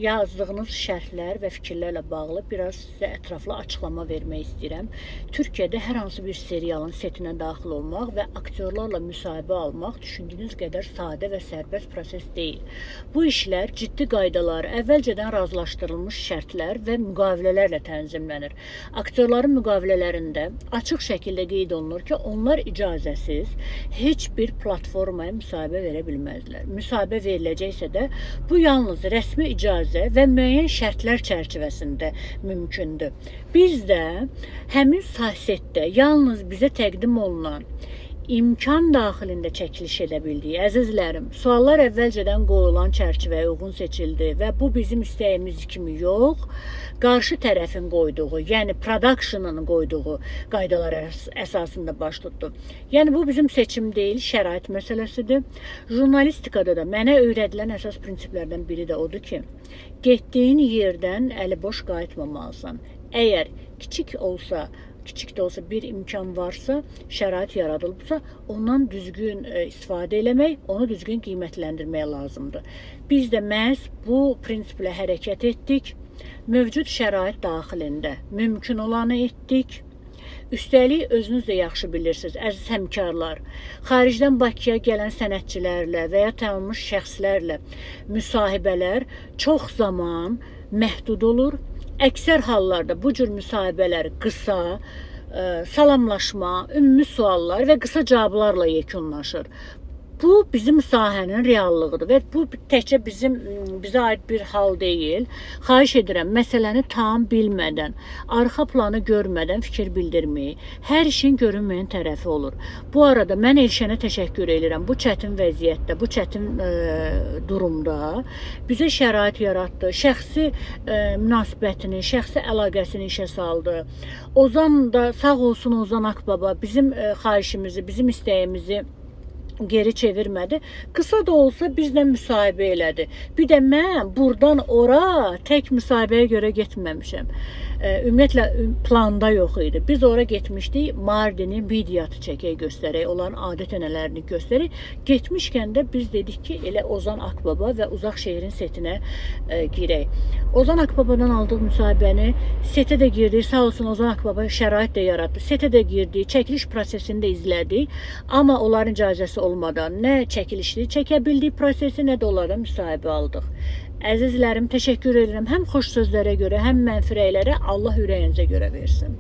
Yazdığınız şərhlər və fikirlərlə bağlı biraz sizə ətraflı açıqlama vermək istəyirəm. Türkiyədə hər hansı bir serialın setinə daxil olmaq və aktyorlarla müsahibə almaq düşündüyünüz qədər sadə və sərbəst proses deyil. Bu işlər ciddi qaydalar, əvvəlcədən razılaşdırılmış şərtlər və müqavilələrlə tənzimlənir. Aktyorların müqavilələrində açıq şəkildə qeyd olunur ki, onlar icazəsiz heç bir platformaya müsahibə verə bilməzlər. Müsahibə veriləcəksə də bu yalnız rəsmi icazə və müəyyən şərtlər çərçivəsində mümkündür. Biz də həmin setdə yalnız bizə təqdim olunan imkan daxilində çəkiliş edə bildik. Əzizlərim, suallar əvvəlcədən qoyulan çərçivəyə uyğun seçildi və bu bizim istəyimiz kimi yox, qarşı tərəfin qoyduğu, yəni production'ın qoyduğu qaydalar əsasında baş tutdu. Yəni bu bizim seçim deyil, şərait məsələsidir. Jurnalistikada da mənə öyrədilən əsas prinsiplərdən biri də odur ki, getdiyin yerdən əli boş qayıtmamalısan. Əgər kiçik olsa, kiçik də olsa bir imkan varsa, şərait yaradılıbsa, ondan düzgün istifadə eləmək, onu düzgün qiymətləndirmək lazımdır. Biz də məhz bu prinsiplə hərəkət etdik. Mövcud şərait daxilində mümkün olanı etdik. Üstəlik özünüz də yaxşı bilirsiniz, əziz həmkarlar, xaricdən Bakıya gələn sənətçilərlə və ya tanınmış şəxslərlə müsahibələr çox zaman məhdud olur. Əksər hallarda bu cür müsahibələr qısa, salamlaşma, ümumi suallar və qısa cavablarla yekunlaşır. Bu bizim sahənin reallığıdır və bu təkcə bizə aid bir hal deyil. Xahiş edirəm, məsələni tam bilmədən, arxa planı görmədən fikir bildirməyin. Hər işin görünməyən tərəfi olur. Bu arada mən Elşənə təşəkkür edirəm. Bu çətin vəziyyətdə, bu çətin durumda bizə şərait yaratdı. Şəxsi münasibətini, şəxsi əlaqəsini işə saldı. Ozan da sağ olsun, Ozan Akbaba bizim xahişimizi, bizim istəyimizi geri çevirmədi. Qısa da olsa bizlə müsahibə elədi. Bir də mən burdan ora tək müsahibəyə görə getməmişəm. Ümumiyyətlə planda yox idi. Biz ora getmişdik, Mardini Midyatı çəkək, göstərək, onların adət-ənənələrini göstərək. Getmişkən də biz dedik ki, elə Ozan Akbaba və Uzaq şehrin setinə girək. Ozan Akbabadan aldıq müsahibəni, setə də girdik. Sağ olsun Ozan Akbaba şərait də yaratdı. Setə də girdik, çəkiliş prosesini də izlədik. Amma onların icazəsi olmadan nə çəkilişli çəkə bildik prosesi, nə də onlardan müsahibə aldıq. Əzizlərim, təşəkkür edirəm. Həm xoş sözlərə görə, həm mənfi rəylərə. Allah ürəyinizə görə versin.